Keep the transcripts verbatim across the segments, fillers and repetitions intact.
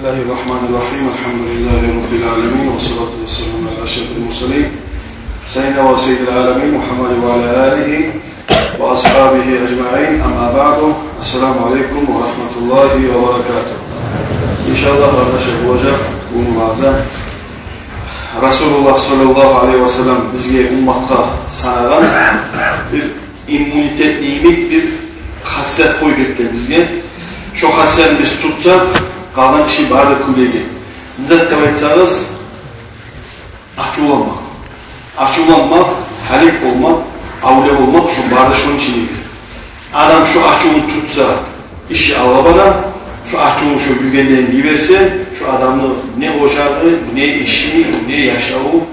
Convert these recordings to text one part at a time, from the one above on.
بسم الله الرحمن الرحيم. الحمد لله رب العالمين، والصلاة والسلام على أشرف المرسلين، سيدنا وسيد العالمين محمد وعلى آله وأصحابه أجمعين. أما بعد، السلام عليكم ورحمة الله وبركاته. Иншаллагь, къардашлар, болажакъ бу ваъза Расулуллагь саллаллагьу алайгьи ва саллам бизге, умматгъа санагъан бир иммунитет йимик бир хасият къоюп гетген бизге. Шо хасиятны биз тутсакъ, къалгъан иши бары да кюлейген. Не зат деп айтсагъыз, ачувланмакъ. Ачувланмакъ, гьалек болмакъ, авлия болмакъ, шо бары да шону ичине гире. Адам шо ачувун тутса, иши алгъа бара. Шо ачувун шо гюйгенлейин йиберсе, шо адамны не ожагъы, не иши, не яшаву,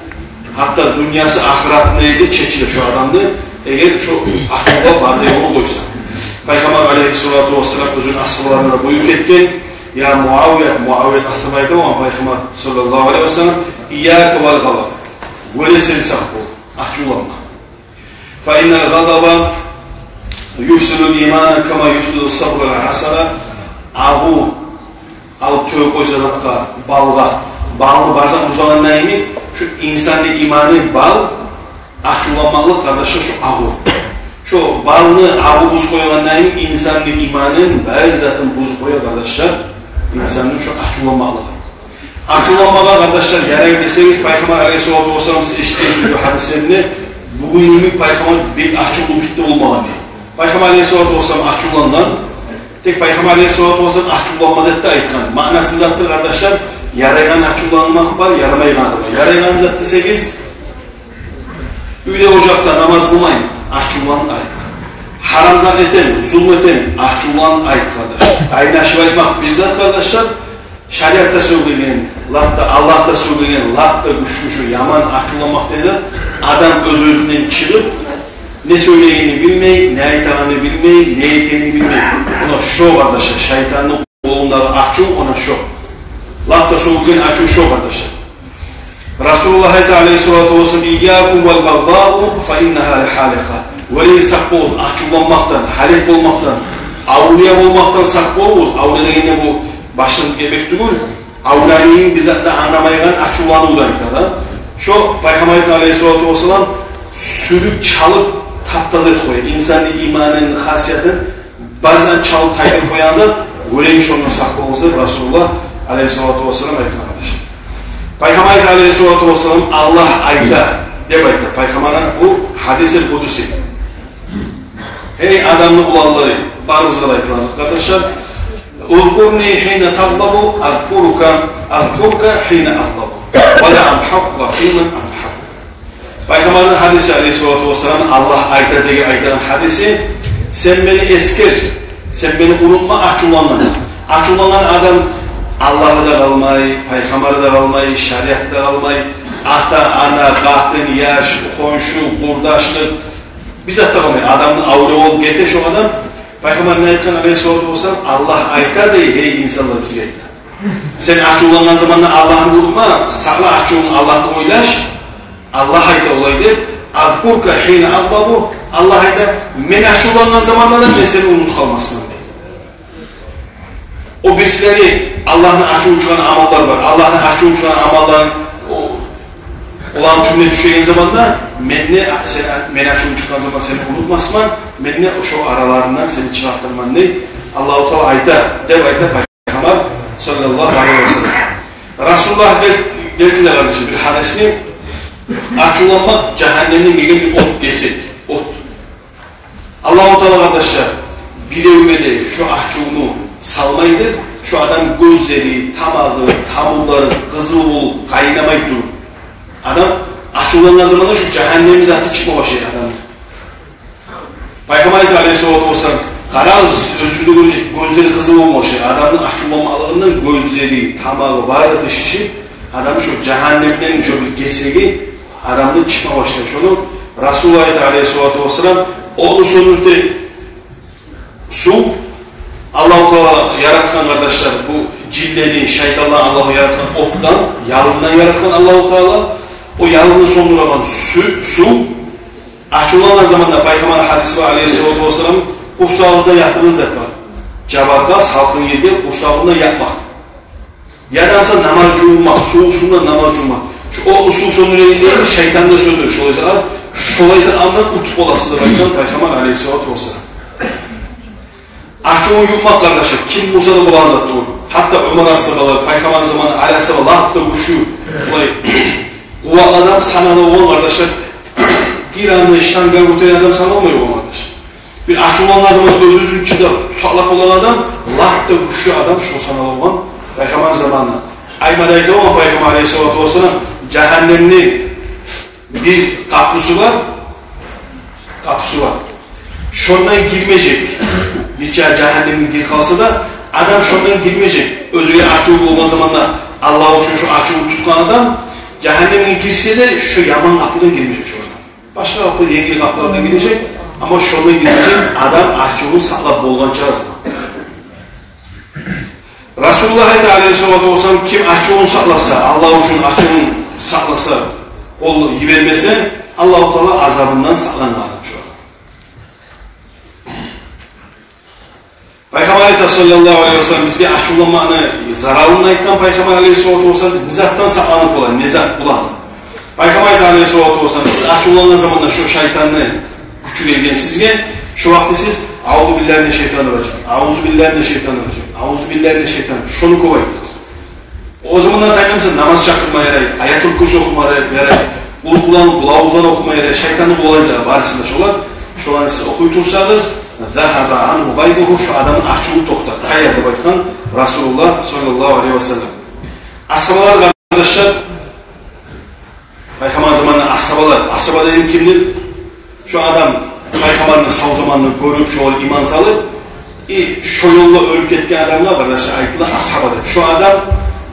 гьатта дюньясы, ахыраты да чечиле шо адамны, эгер шо ачувгъа бары да ёлун къойса. Пайхаммар алайгьиссалату вассалам оьзюню асгьабаларына да буюрып гетген: «Я Муавият», Муавият асгьаба айта болгъан Пайхаммар саллаллагьу алайгьи ва саллам: «Ийяка вал гъадаб». Гёресен, сакъ бол, ачувланма. «Фа иннал гъадаба юфсидул имана кама юфсиду сабгъул асала». Агъу алып тёгюп къойса затгъа, балгъа, балны базан бузагъанда йимик, шо инсанны иманын бал, ачувланмакълыкъ, къардашлар, шо агъу. Шо балны агъу бузуп къойгъанда йимик, инсанны иманын, бар затын бузуп къоя, къардашлар, инсанны шо ачувланмакълыгъы. Ачувланмагъа, къардашлар, ярай десегиз, Пайхаммар алайгьиссалату вассалам, сиз эшитгенсиз бу гьадислерин, бугюн йимик Пайхаммар бек ачувлу битти болмагъан дей. Пайхаммар алайгьиссалату вассалам ачувлангъан. Тек Пайхаммар алайгьиссалату вассалам ачувланма деп де айтгъан. Маънасы затдыр, къардашлар, ярайгъан ачувланмакъ бар, ярамайгъан бар. Ярайгъан зат десегиз, уьйде, ожакъда намаз къылмайман, ачувланып айт. Гьарам зат этемен, зулму этемен, ачувланып айт, къардашлар. Къайнашып айтмакъ бир зат, къардашлар. Шариатда сёйлеген, лап да, Аллагьда сёйлеген, лап да гючлю шо яман ачувланмакъ деген зат, адам оьз-оьзюнден чыгъып, не сёйлегенин билмей, не айтагъанын билмей, не этегенин билмей. Муна шо, къардашлар, шайтанны къолундагъы ачув, муна шо. Лап да сёйлеген ачув шо, къардашлар. Расулуллагь айта алайгьиссалату вассалам: «Ийякум вал багъдаа, фа иннагьа ла гьаликъа». Валлагь, сакъ болугъуз ачувланмакъдан, гьалек болмакъдан, авлия болмакъдан сакъ болугъуз. Авлия дегенде бу башын гебек тюгюл. Авлиялыгъын бир зат да англамайгъан ачувланывну айта да. Шо Пайхаммар айта алайгьиссалату вассалам, сюрюп чалып, таптаза этип къоя инсанны иманын, хасиятын, базан чалып тайдырып къоягъан зат. Валлагь, шондан сакъ болугъуз деп Расулуллагь алайгьиссалату вассалам айтгъан, къардашлар. Пайхаммар айта алайгьиссалату вассалам: «Аллагь айта», — деп айта Пайхаммарны, бу гьадисул къудси. Гьей адамны уланлары, барыбызгъа да айтыла, къардашлар. «Узкурни гьина тагъдабу, азкурука, азкурука гьина агъдабу. Ва ла амхакъука гьина амхакъука». Пайхаммарны гьадиси алайгьиссалату вассалам, Аллагь айта деген, айтагъан гьадиси: «Сен мени эсгер, сен мени унутма ачувлангъанда». Ачувлангъан адам Аллагьы да къалмай, Пайхаммары да къалмай, шариаты да къалмай, ата, ана, къатын, яш, хоншу, къурдашлыкъ, бир зат да къалмай. Адамны авлия болуп гете шо адам. Пайхаммар не айтгъан алайгьиссалату вассалам? «Аллагь айта дей, гьей инсанлар, бизге айта. Сен ачувлангъан заманда Аллагьны унутма, сакъла ачувунгну, Аллагьны ойлаш. Аллагь айта олай деп: азкурука гьина агъдабу». Аллагь айта: «Мен ачувлангъан заманда да мен сени унутуп къалмасман», — дей. О бирсилери Аллагьны ачуву чыкъгъан амаллар бар. Аллагьны ачуву чыкъгъан амаллар, о, оланы тюбюне тюшеген заманда, мен де, сен, мен ачувум чыкъгъан заманда сени унутмасман, мен де шо араларындан сени чыгъартырман, дей. Аллагьу Таала айта, деп айта Пайхаммар саллаллагьу алайгьи ва саллам. Расулуллагь бел-, белгилеген бир гьадисни, ачувланмакъ жагьаннемден гелген бир от, гесек от. Аллагьу Таала, къардашлар, биревге де шо ачувну салмайды. Шо адам гёзлери, тамагъы, тамурлары къызыл болуп, къайнамай туруп, адам ачувлангъан заманда шо жагьаннем заты чыкъма башлай адамдан. Пайхаммар айта алайгьиссалату вассалам: «Къарагъыз, оьзюгюз де гёрежек, гёзлери къызыл болма башлай». Адамны ачувланмакълыгъындан гёзлери, тамагъы, бары да шишип, адамны шо жагьаннемден шо бир гесеги адамны чыкъма башлай. Шону Расулуллагь айта алайгьиссалату вассалам: «Ону сёндюрте сув». Аллагьу Таала яратгъан, къардашлар, бу жинлени, шайтанланы Аллагь яратгъан отдан, ялындан яратгъан Аллагьу Таала. О ялынны сёндюреген су-, сув. Ачувлангъан заманда, Пайхаммарны гьадиси бар алайгьиссалату вассалам, къурсагъыгъызда ятыгъыз деп бар. Жабаркъа, салкъын ерге къурсагъында ятмакъ. Яда буса намаз жувунмакъ, сувукъ сув булан намаз жувунмакъ. Шу отну сув сёндюреген йимик шайтанны да сёндюрюп, шолай затгъа, шолай затгъа амран утуп боласыз деп айтгъан Пайхаммар алейгьиссалату вассалам. Ачувун ютмакъ, къардашлар, ким болса да болагъан зат тюгюл. Гьатта Умар асгьабалар, Пайхаммар заманы Али асгьаба лап да гючлю, булай къуватлы адам санала болгъан, къардашлар, гиранны, штанга гётереген адам саналмай болгъан, къардашлар. Бир ачувлангъан заман оьз-оьзюн чыдап, сакълап болагъан адам, лап да гючлю адам шо санала болгъан Пайхаммар заманында. Айтма да айта болгъан Пайхаммар алейгьиссалату вассалам, жагьаннемни бир къапусу бар, къапусу бар. Шондан гирмежек. Нече жагьаннемге гирип къалса да, адам шондан гирмежек. Оьзюне ачуву болгъан заманда Аллагь учун шо ачувун тутгъан адам жагьаннемге гирсе де, шо яман къапудан гирмежек шо адам. Башгъа къапу, енгил къапулардан гирежек, амма шондан гирмежек адам ачувун сакълап болгъанча заман. Расулуллагь айта алейгьиссалату вассалам, ким ачувун сакъласа, Аллагь учун ачувун сакъласа, къол йибермесе, Аллагьу Таала азабындан сакълангъан адам шу. Пайхаммар айта саллаллагьу алейгьи вассалам, бизге ачувланмакъны заралын айтгъан Пайхаммар алейгьиссалату вассалам, не затдан сакъланып бола, не зат булан. Пайхаммар айта алейгьиссалату вассалам, сиз ачувлангъан заманда шо шайтанны гючю гелген сизге, шо вакъти сиз: «Аузу биллагьи минаш-шайтанир-ражим, аузу биллагьи минаш-шайтанир-ражим, аузу биллагьи минаш-шайтан», шону кёп айтыгъыз. О заманда тайгъан буса, намаз чакъырма ярай, Аятул Курси охума ярай, Къулгьуланы, Къулавузланы охума ярай, шайтанны къувалайгъан зат барысы да шолар. Шоланы сиз охуй турсагъыз, «загьаба ангьу къайзугьу», шо адамны ачуву токътар. Къайда деп айтгъан Расулуллагь саллаллагьу алейгьи вассалам. Асгьабалар, къардашлар, Пайхаммар заманында асгьабалар, асгьаба деген кимдир? Шо адам Пайхаммарны сав заманында гёрюп, шогъар иман салып, и шо ёлда оьлюп гетген адамгъа, къардашлар, айтыла асгьаба деп. Шо адам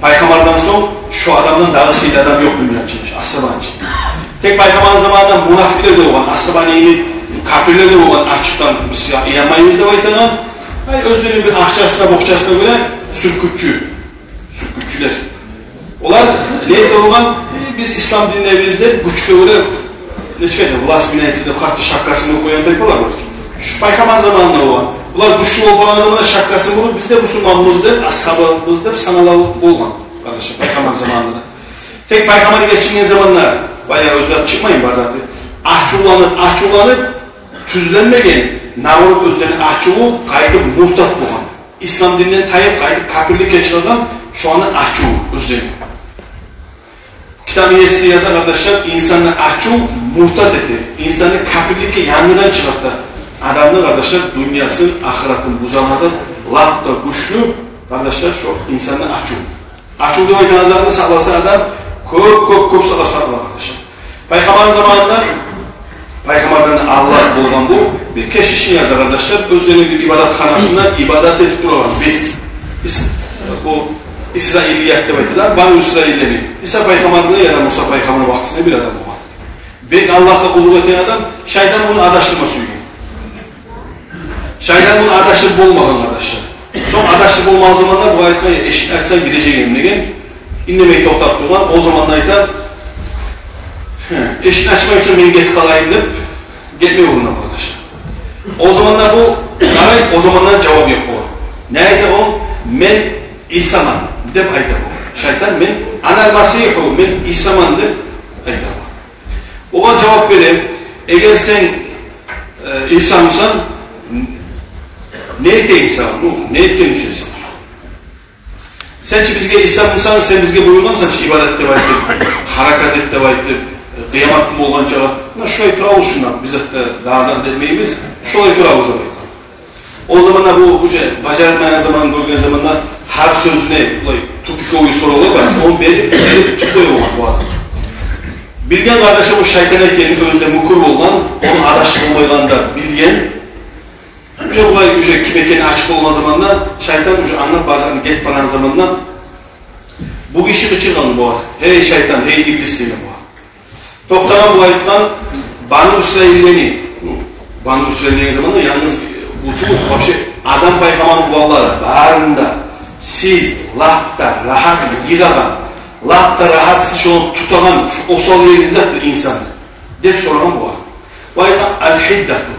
Пайхаммардан сонг, шо адамдан дагъы сыйлы адам ёкъ дюньяны ичинде, асгьабаны ичинде. Тек Пайхаммарны заманында мунафикълер де болгъан, асгьабаны йимик капирлер де болгъан, ачыкъдан: «Биз сизге инанмайбыз», – деп айтагъан. Ай, оьзлени бир акъчасына, бокъчасына гёре сюркютчю. Сюркютчюлер. Олар не эте болгъан? «Э, биз ислам дининде, биз де гючге гёре, нечик де, власть меняется деп, гьатта шапкасын буруп къоягъан тайпалар бар». Шу Пайхаммар заманында болгъан. Булар гючлю болуп барагъан заманда шапкасын буруп, «Биз де бусурманбыз» деп, асгьабабыз деп санала болгъан, къардашлар, Пайхаммар заманында. Тек Пайхаммар гечинген заманда баягъы оьзю чыкъмайын бар заты. Ачувланып, ачувланып, тюзленмеген, наоборот, оьзлени ачуву къайтып муртат болгъан. Ислам дининден тайып, къайтып капирликге чыгъагъан, шоланы ачуву оьзлени. Китап еси яза, къардашлар, инсанны ачув муртат эте, инсанны капирликге янгыдан чыгъарта. Адамны, къардашлар, дюньясын, ахыратын бузагъан зат лап да гючлю, къардашлар, шо инсанны ачуву. Ачув деп айтагъан затны сакъласа адам, кёп, кёп, кёп сакъласа адам, къардашлар. Пайхаммар заманында, Пайхаммардан алда болгъан бу, бир кешишни яза, къардашлар, оьзлени бир ибадатханасында ибадат этип турагъан бир ис-, бу Исраилият деп айтыла, Бану Исраиллени. Иса пайхаммарны яда Муса пайхаммарны вакътисинде бир адам болгъан. Бек Аллагьгъа къуллукъ этеген адам, шайтан муну адашдырма сюйген. Шайтан муну адашдырып болмагъан, къардашлар. Сонг адашдырып болмагъан заманда бу айтгъан: «Эшикни ачсанг, гирежек эдим», – деген. Индемей токътап тургъан. О заманда айта: «Гье, эшикни ачмай буса, мен гетип къалайым», – деп, гетме урунагъан, къардашлар. О заманда бу къарай, о заманда жавап ёкъ болгъан. Не айта о? «Мен Исаман», – деп айта бу шайтан. «Мен анал Масигьу, мен Исаман», – деп айта бу. Огъар жавап бере: «Эгер сен, э, Исамысан, не этейим сагъа? Ну, не этген сюесен? Сен чи бизге Исамысан, сен бизге буюргъансан чы ибадат деп айтып, гьаракат эт деп айтып, къыямат гюн болгъанча, муна шулай турабыз шунда, биз де дагъы зат этмейбиз, шулай турабыз», – деп айтгъан. О заманда бу уже бажармайгъан заманын гёрген заманда, гьар сёзюне булай тупиковый соравлар бар, ону берип, берип, тюп къоя болгъан бу адам. Билген, къардашлар, бу шайтан экенин, оьзю де мюкюр болгъан, ону адашдырып болмайгъанын да билген. Уже булай, уже ким экени ачыкъ болгъан заманда, шайтан уже англап баргъан, гетип баргъан заманда, бу гиши къычыргъан бугъар: «Гьей шайтан, гьей иблис», – деген бугъар. Токътагъан бу, айтгъан: «Бану Исраиллени», ну, Бану Исраиль деген заманда янгыз бу тюгюл, вообще Адам пайхаммарны уланлары барын да сиз лап да рагьат йыгъагъан, лап да рагьат сиз шону тутагъан, шу осал ерин затдыр инсанны, – деп сорагъан бугъар. Бу айтгъан: «Ал-гьиддату».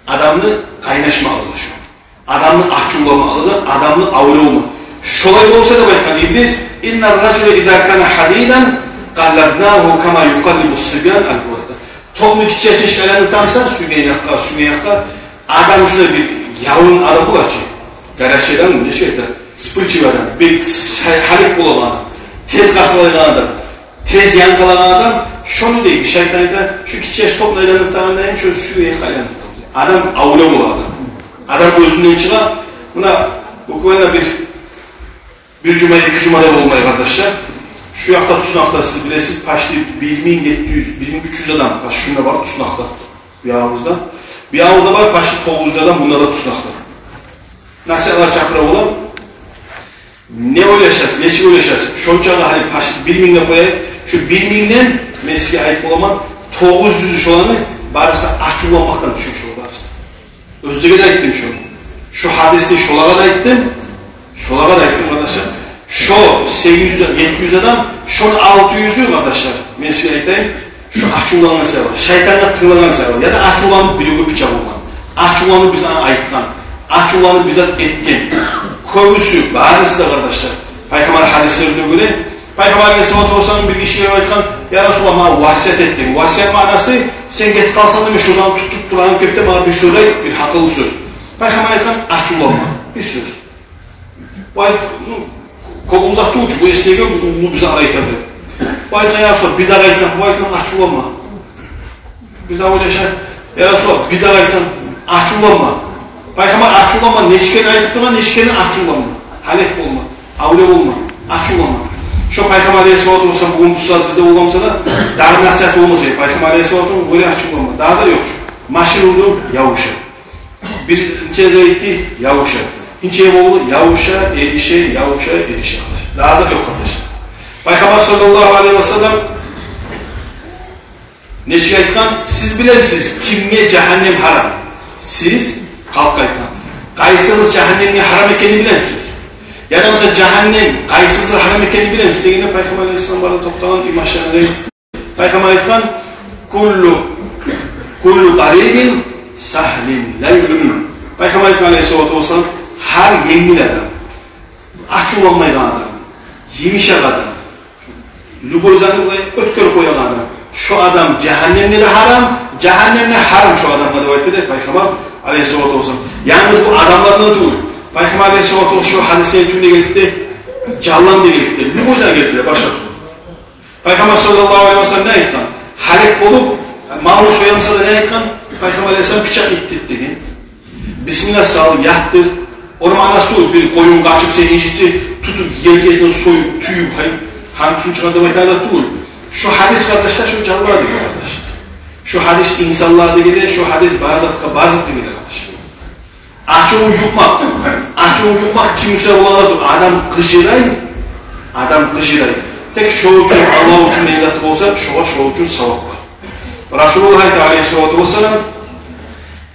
Адамны къайнашмакълыгъы шу. Адамны ачувламакълыгъы, адамны аврув болма. Шолай болса, деп айтгъан иблис, إن الرجل إذا كان حديدا قلبناه كما يقلب الصبيان الكرة. Токъну гиччи этишип айландыртамысан сюйген якъгъа, сюйген якъгъа, адам шулай бир явун адам бола чы, горячий адам, нечик айта, вспыльчивый адам, бек гьа-, гьалек болагъан адам, тез къарсалайгъан адам, тез янгъалагъан адам, шону дей, шайтан айта, шу гиччи токъну айландыртагъанда эм шо сюйген якъгъа айландыртагъан. Адам авлия бола адам. Адам гёзюнден чыгъа. Муна буквально бир бир жума, эки жума да болмай, къардашлар. Шу якъда туснакъда, сиз билесиз, почти бир минг етти юз, бир минг уьч юз адам почти шунда бар туснакъда. Бу ягъыбызда. Бу ягъыбызда бар почти тогъуз юз адам мунда да туснакъда. Насигьатлар чакъыра бола. Не ойлашасыз, нечик ойлашасыз? Шонча да гьали почти бир минг деп къояйыкъ. Шу бир мингден мен сизге айтып боламан, тогъуз юзю шоланы барысы да ачувланмакъдан тюшген шо барысы да. Оьзлеге де айтдым шону. Шо гьадисни шолагъа да айтдым. Шолагъа да айтдым, къардашлар. Шо сегиз юз, етти юз адам, шону алты юзю, къардашлар, мен сизге айтайым, шо ачувлангъан себеп, шайтангъа тынглагъан себеп, яда ачувланып биревге бичакъ ургъан, ачувланып бизге айтгъан, ачувланып бир зат этген. Кёбюсю, барысы да, къардашлар, Пайхаммар гьадислерине гёре, Пайхаммар алейгьиссалату вассалам бир гишиге айтгъан: «Я Расулаллагь, магъа васият эт», — деген. Васият маънасы: «Сен гетип къалсанг да, мен шо заман тутуп турагъан кепде магъа бир сёз айт, бир гьакъыллы сёз». Пайхаммар айтгъан: «Ачувланма, бир сёз». Бу айт-, ну, кёп узатды учу, бу эсинге гелген, бу уллу бизге айтар деп. Бу айтгъан: «Я Расулаллагь, бирдагъы айтсам?» Бу айтгъан: «Ачувланма». Бирдагъы ойлаша: «Я Расулаллагь, бирдагъы айтсам?» «Ачувланма». Пайхаммар ачувланма, нече керен айтып тургъан, нече керен ачувланма. Гьалек болма, авлия болма, ачувланма. Шо Пайхаммар алейгьиссалату вассалам бугюн бу сагьат бизде болгъан буса да, дагъы насигьат болмаса эди, Пайхаммар алейгьиссалату вассалам: «Гёре, ачувланма». Дагъы зат ёкъ чу. Машин урду, явуша. Бир нече зат этди, явуша. Нече болду, явуша, эрише, явуша, эрише. Дагъы зат ёкъ, къардашлар. Пайхаммар саллаллагьу алейгьи ва саллам нечик айтгъан: «Сиз билемисиз, кимге жагьаннем гьарам?» Сиз, халкъгъа айтгъан. «Къайсыгъыз жагьаннемге гьарам экенин билемисиз? Яда буса жагьаннем къайсыгъызгъа гьарам экенин билемисиз?» — дегенде, Пайхаммар алейгьиссалам бары токътагъан, имашгъан. Пайхаммар айтгъан: «Куллу, куллу къарибин сагьлин ла юълимун». Пайхаммар айтгъан алейгьиссалату вассалам: «Гьар енгил адам, ачувланмайгъан адам, йымышакъ адам, любой затны булай оьтгерип къоягъан адам, шо адам жагьаннемге де гьарам, жагьаннем де гьарам шо адамгъа», — деп айтды дей Пайхаммар алейгьиссалату вассалам. Янгыз бу адамлардан тюгюл. Пайхаммар алейгьиссалату вассалам шо гьадисни тюбюнде гелтирди, жанланы да гелтирди, любой затны гелтирди, башгъа тюгюл. Пайхаммар саллаллагьу алейгьи ва саллам не айтгъан? Гьалек болуп, малын соямыса да, не айтгъан? Пайхаммар алейгьиссалам: «Бичакъ, ит, ит», — деген. «Бисмилла салып, ят», — дей. Ону маънасы тюгюл, бир къоюн къачып, сени инжитсе, тутуп, елкесинден союп, тюйюп, гьай, гьангысын чыгъар деп айтагъан зат тюгюл. Шо гьадис, къардашлар, шо жанлар деген, къардашлар. Шо гьадис инсанлар дегенде, шо гьадис бар затгъа, бар затгъа геле, къардашлар. Ачувун юкъмакъ. Ачувун юкъмакъ ким буса бола да, адам къыжырай, адам къыжырай. Тек шо учун, Аллагь учун деген зат болса, шогъар шо учун савап бар. Расулуллагь айта алейгьиссалату вассалам: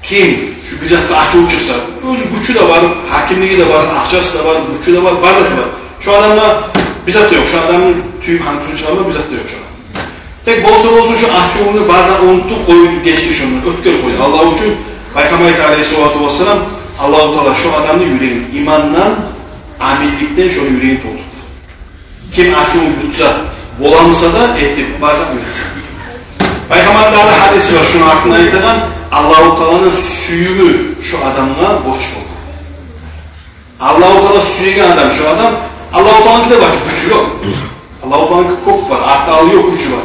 «Ким шу бир затгъа ачуву чыкъса, оьзю гючю де бар, гьакимлиги де бар, акъчасы да бар, гючю де бар, бар заты бар. Шо адамгъа бир зат да ёкъ, шо адамны тюйюп гьангысын чыгъарма бир зат да ёкъ шо адамгъа. Тек болса болсун, шо ачувун бары да унутуп къоюп гечди шондан, оьтгерип къойду Аллагь учун». Пайхаммар айта алейгьиссалату вассалам: «Аллагьу Таала шо адамны юрегин имандан, амилликден шону юрегин толтурду». Ким ачувун ютса, боламыса да этип, бары зат ютса. Пайхаммарны дагъы да гьадиси бар шону гьакъында айтагъан: Аллагьу Тааланы сюювю шо адамгъа борч болду. Аллагьу Таала сюеген адам шо адам, Аллагьу Тааланы да бар гючю ёкъ. Аллагьу Тааланы кёп бар, арты-алды ёкъ, гючю бар.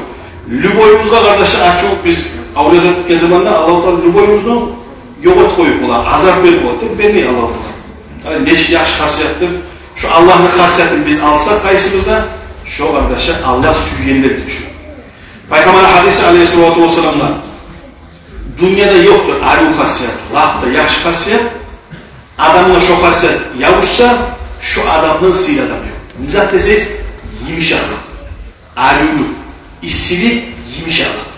Любойубузгъа, къардашлар, ачув, биз авлия зат этген заманда Аллагьу Таала любойубузну ёкъ этип къоюп бола, азап берип бола, тек бермей Аллагьу Таала. Яни нечик яхшы хасиятдыр. Шо Аллагьны хасиятын биз алсакъ къайсыбыз да, шо, къардашлар, Аллагь сюйгенлерден шо. Пайхаммарны гьадиси алейгьиссалату вассаламда: дюньяда ёкъдур арив хасият, лап да яхшы хасият. Адамгъа шо хасият ябушса, шо адамдан сыйлы адам ёкъ. Не зат десегиз, йымышакълыкъ, аривлюк, иссилик, йымышакълыкъ.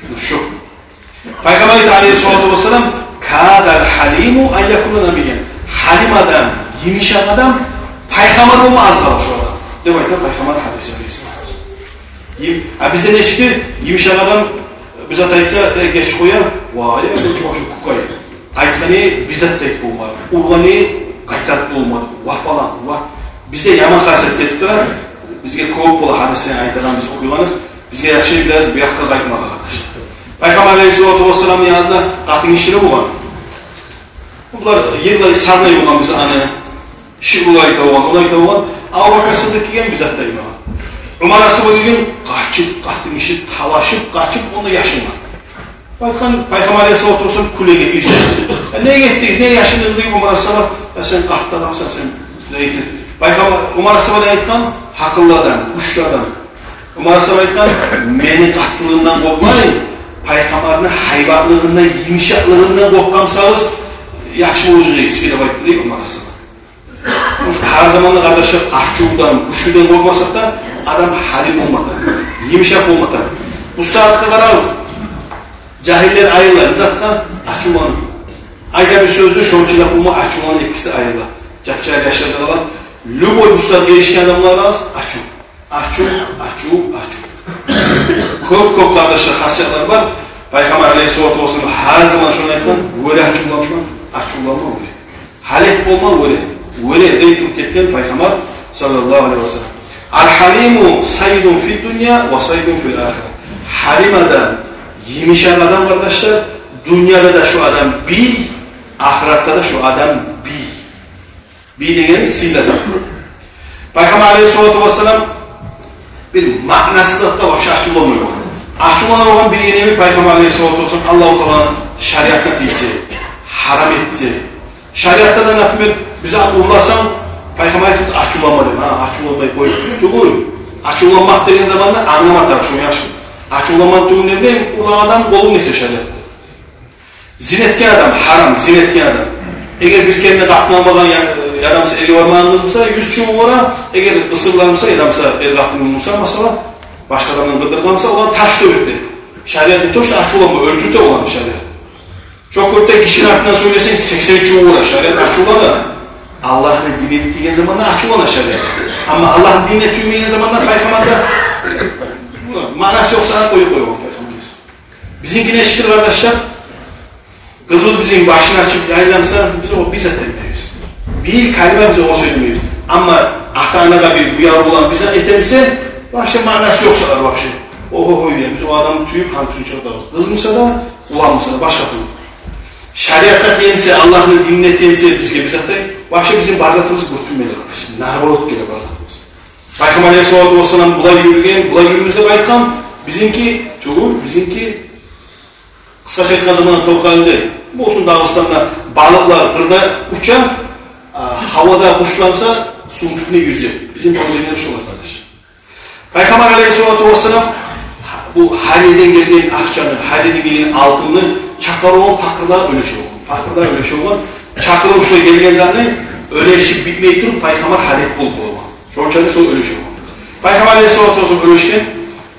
Ну, шо. Пайхаммар айта алейгьиссалату вассалам: «Кадал гьалиму ан якуна набиян». Гьалим адам, йымышакъ адам пайхаммар болма аз къала шо адам, деп айта Пайхаммар гьадисинде алейгьиссалату вассалам. Йым-, а бизде нечикдир, йымышакъ адам бир зат айтса, э, геч къоя, вай, э, бу чувак шу кукай. Айтгъаны бир зат да айтып болмады, ургъаны къайтарып болмады. Вагь, балам, вагь. Бизде яман хасият гетип тура. Бизге кёп бола гьадислени айтагъан, биз охуйгъаны, бизге яхшы бираз бу якъгъа къайтмагъа, къардашлар. Пайхаммар алейгьиссалату вассаламны янында къатын гишилер болгъан. Булар йырлай, сарнай болгъан биз аны, шиърулар айта болгъан, олай айта болгъан. Абубакар Сыддыкъ гелген, бир зат да айтмагъан. Умар асгьаба гелген, къачып, къатын гиши талашып, къачып, онда яшынгъан. Айтгъан, Пайхаммар алейгьиссалату вассалам кюлеген, иржайып: «Я, неге гетдигиз, неге яшындыгъыз?» — деген Умар асгьаба. «Я, сен къатты адамсан, сен не этесен?» Пайхаммар, Умар асгьаба не айтгъан? Гьакъыллы адам, гючлю адам. Умар асгьаба айтгъан: «Мени къаттылыгъымдан къоркъмай, Пайхаммарны гьайбатлыгъындан, йымышакълыгъындан къоркъгъан бусагъыз, яхшы болажакъ эди сизге», — деп айтды дей Умар асгьаба. Гьар заманда, къардашлар, ачувдан, гючлюден къоркъмасакъ да, адам гьалим болма тарыкъ, йымышакъ болма тарыкъ. Бу сагьатгъа къарагъыз, жагьиллер айрыла не затгъа? Ачувланып. Айта бир сёзню, шонча да болма, ачувланып, экиси айрыла. Жап-жагьил яшлар да къала. Любой бу сагьат гелишген адамлар аз ачув. Ачув, ачув, ачув. Кёп-кёп, къардашлар, хасиятлар бар. Пайхаммар алейгьиссалату вассалам гьар заман шону айтгъан: «Оьре ачувланма, ачувланма, оьре. Гьалек болма, оьре, оьре», — дей туруп гетген Пайхаммар саллаллагьу алейгьи ва саллам. «Ал-гьалиму саййидун фид-дунья ва саййидун фил-ахира». Гьалим адам, йымышакъ адам, къардашлар, дюньяда да шо адам бий, ахыратда да шо адам бий. Бий деген сыйлы адам. Пайхаммар алейгьиссалату вассалам бир маънасыз затгъа вообще ачувланмай болгъан. Ачувлана болгъан бир ерде Пайхаммар алейгьиссалату вассалам Аллагьу Тааланы шариатына тийсе, гьарам этсе. Шариатда да, например, бир зат урласанг, Пайхаммар айтып, ачувланма деп. Гьа, ачувланмай къой. Тюгюл. Ачувланмакъ деген заманда англама тарыкъ, шону яхшы. Ачувланма тюгюл, не билейим, урлагъан адам къолун гесе шариатда. Зина этген адам, гьарам, зина этген адам. Эгер бир керен де къатын алмагъан я-, яда буса эрге бармагъан къыз буса, юз чувув ура, эгер къысырлар буса, яда буса эр-къатын буса, масала, башгъа адамдан къыдыргъан буса, огъар таш тёбете. Шариат не то что ачувланма, оьлтюрте огъар шариат. Шо кёпде гишини артындан сёйлесенг, сексен чувув ура, шариат ачувлана. Аллагьны динине тийген заманда ачувлана шариат. Амма Аллагьны динине тиймеген заманда Пайхаммарда маънасы ёкъ сагьат къоюп къойгъан Пайхаммар. Бизинкине шюкюр, къардашлар, къызыбыз бизин башын ачып айланса, биз огъар бир зат да этмейбиз. Бир калима биз огъар сёйлемейбиз. Амма ата-анагъа бир буяр булан бир зат этемсе, вообще маънасы ёкъ сагьат вообще. Огьо-гьой, я, биз о адамны тюйюп, гьанкъусун чыгъартабыз. Къыз буса да, улан буса да, башгъа тюгюл. Шариатгъа тийсе, Аллагьны динине тийсе, бизге бир зат да, вообще бизин бар затыбыз гёрюнмей, къардашлар. Наоборот геле бар затыбыз. Пайхаммар алейгьиссалату вассалам булай юрюген, булай юрюгюз деп айтгъан, бизинки тюгюл, бизинки, къысгъача айтгъан заманда, Торкъалиде болсун, Дагъыстанда балыкълар къырда уча, а, гьавада къушлар буса, сувну тюбюнде юзе. Бизин положениебиз шолай, къардаш. Пайхаммар алейгьиссалату вассалам бу гьар ерден гелген акъчаны, гьар ерден гелген алтынны чакъырып, пакъырлагъа уьлеше болгъан. Пакъырлагъа уьлеше болгъан. Чакъырып, шо гелген затны уьлешип битмей туруп, Пайхаммар гьалек болуп къала болгъан. Шонча да шо уьлеше болгъан. Пайхаммар алейгьиссалату вассалам уьлешген,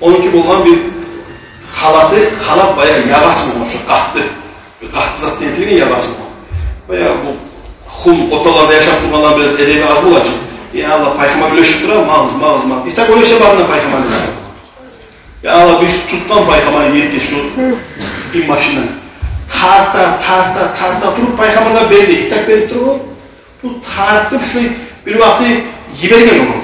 онуки болгъан бир халаты, халат баягъы ябасы болгъан, шо къатты. Бир къатты затдан этилген ябасы болгъан. Баягъы бу хум, къоталарда яшап тургъанлар бираз эдеби аз бола чы. Я Аллагь, Пайхаммар уьлешип тура, магъыз, магъыз, магъыз. Итак уьлеше барына Пайхаммар алейгьиссалам. Я Аллагь, биз тутгъан Пайхаммар ерге шо инбашындан. Тарта, тарта, тарта туруп Пайхаммаргъа берди. Итак берип туруп, бу тартып шулай бир вакъти йиберген ону.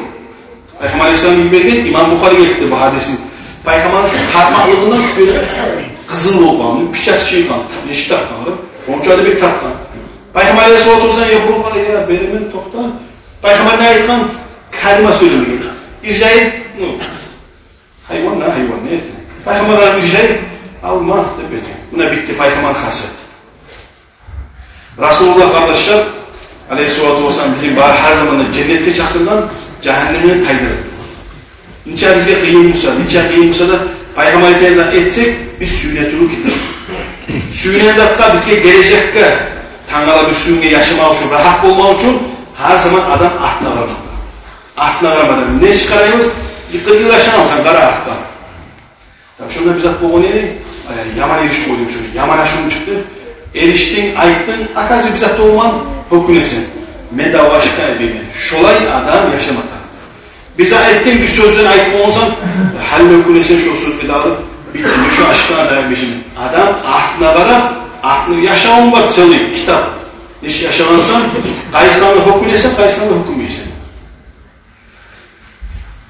Пайхаммар алейгьиссалам йиберген, имам Бухари гелтирди бу гьадисни. Пайхаммарны шу тартмакълыгъындан шу бир къызыл болгъан, печать чыкъгъан, нечик тартгъан, онча да бир тартгъан. Пайхаммар алейгьиссалату вассалам: «Я, бу бар, я, беремен, токъта». Пайхаммар не айтгъан? Калима сёйлемеген. Иржайып, ну, гьайван да гьайван, не этсин? Пайхаммар иржайып, «Алма», — деп берген. Муна битди Пайхаммарны хасияты. Расулуллагь, къардашлар, алейгьиссалату вассалам, бизин бар гьар заманда женнетге чакъыргъан, жагьаннемден тайдыргъан. Нече бизге къыйын буса, нече къыйын буса да, Пайхаммар айтгъан зат этсек, биз сююне туруп гетебиз. Сююнеген затгъа, бизге гележекге, тангала биз сююнген яшамакъ учун, рагьат болмакъ учун гьар заман адам артына къарама. Артына къарама адам. Не иш къарайбыз? Къыркъ йыл яшагъансан, къара артгъа. Так, шонда бир зат болгъан эди, э, яман эриш къойдум шону, яман ашувум чыкъды. Эришдинг, айтдынг, оказывается, бир зат да болмагъан, гьёкюнесен. Мен дагъы ашыкъгъан эдим. Шолай адам яшама тарыкъ. Бир зат айтдынг, бир сёзден айтып болгъансан, гьали гьёкюнесен шо сёзге дагъы, битди, мен шо ашыкъгъан адам эдим. Адам артына къарап, артына, яшавунг бар, целый китап. Нечик яшагъансан, къайсыларына гьёкюнесен, къайсыларына гьёкюнмейсен.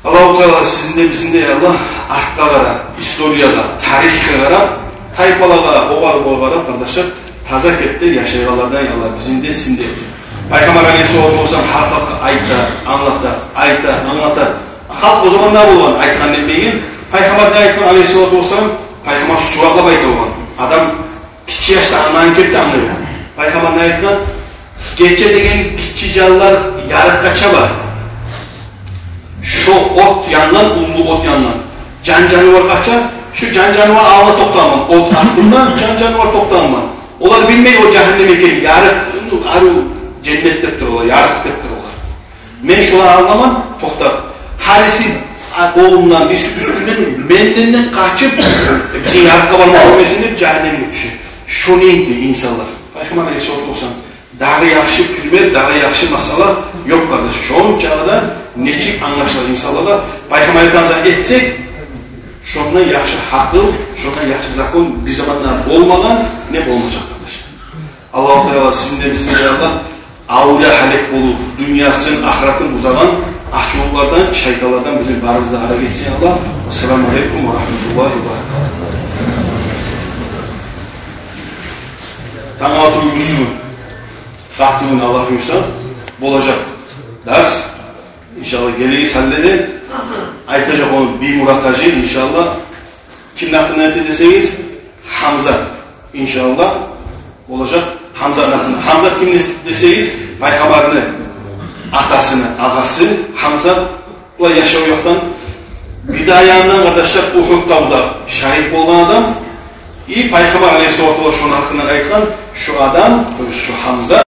Аллагьу Таала сизин де, бизин де, я Аллагь, артгъа къарап, историягъа, тарихге къарап, тайпалагъа, огъар-бугъар къарап, къардашлар, таза кепде яшайгъанлардан, я Аллагь, бизин де, сизин де этсин. Пайхаммар алейгьиссалату вассалам гьар халкъгъа айта, англата, айта, англата. Халкъ о заманда болгъан, айтгъан этмеген. Пайхаммар не айтгъан алейгьиссалату вассалам? Пайхаммар суратлап айта болгъан. Адам гиччи яшда англагъан кепде англай болгъан. Пайхаммар не айтгъан? Гече деген гиччи жанлар ярыкъгъа чаба. Шо от янгъан, уллу от янгъан. Жан-жанывар къача, шо жан-жанывар алда токътагъан. От артында, жан-жанывар токътагъан. Олар билмей о жагьаннем экенни, ярыкъ, арив женнет деп тур олар, ярыкъ деп тур олар. Мен шоланы англаман токътап, гьариси къолундан, бириси уьстюнден, менден къачып, бизин ярыкъгъа барма болмасын деп, жагьаннемге тюше. Шону энди инсанлар. Пайхаммар алейгьиссалату вассалам, дагъы яхшы пример, дагъы яхшы масъала ёкъ, къардаш. Шончакъы да нечик англашыла инсанлар да, Пайхаммар айтгъан зат этсек, шондан яхшы гьакъыл, шондан яхшы закон бир заманда болмагъан, не болмажакъ, къардаш. Аллагьу Таала сизин де, бизин де, я Аллагь, авлия гьалек болуп, дюньясын, ахыратын бузагъан ачувлулардан, шайтанлардан бизин барыбызны да арек этсин, я Аллагь. Ассаламу алейкум ва рагьматуллагьи ва баракатугь. Танг алтын гюнюсю, къатты гюн, Аллагь буюрса, болажакъ дарс. Иншаллагь, гелигиз, гьалиде айтажакъ ону Биймурат гьажи, иншаллагь. Кимни гьакъында эте десегиз, Гьамзат, иншаллагь, болажакъ Гьамзат гьакъында. Гьамзат ким десегиз, Пайхаммарны атасыны агъасы Гьамзат. Булай яшав якъдан, бир де аягъындан, къардашлар, Угьуд тавда шагьит болгъан адам. И Пайхаммар алейгьиссалату вассалам шону гьакъында айтгъан, шо адам, то есть шо Гьамзат,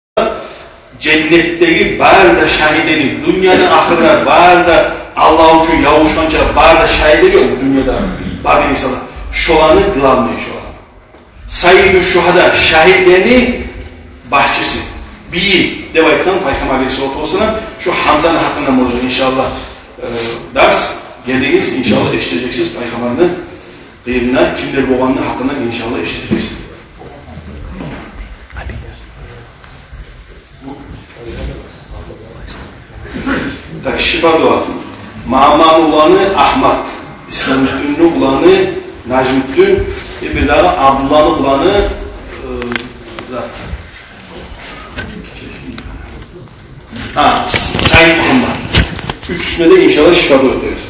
женнетдеги бары да шагьитлени, дюньяны ахырда бары да Аллагь учун ябушгъанча бары да шагьитлени, о дюньяда бары инсанлар, шоланы главный, шоланы. Сайиду шугьада, шагьитлени башчысы, бийи деп айтгъан Пайхаммар алейгьиссалату вассалам. Шо Гьамзаны гьакъында болажакъ, иншаллагь, э, дарс. Гелигиз, иншаллагь, эшитежексиз Пайхаммарны къырыйына кимлер болгъанны гьакъында, иншаллагь, эшитежексиз. Так, шифа дуа. Маманы уланы Агьмат, Исламутдинни уланы Нажмутдин, э, бирдагъы Абдулланы уланы, э, зат. Гьа, С-, Саид Мугьаммат. Уьчюсюне де, иншаллагь, шифа дуа этербиз.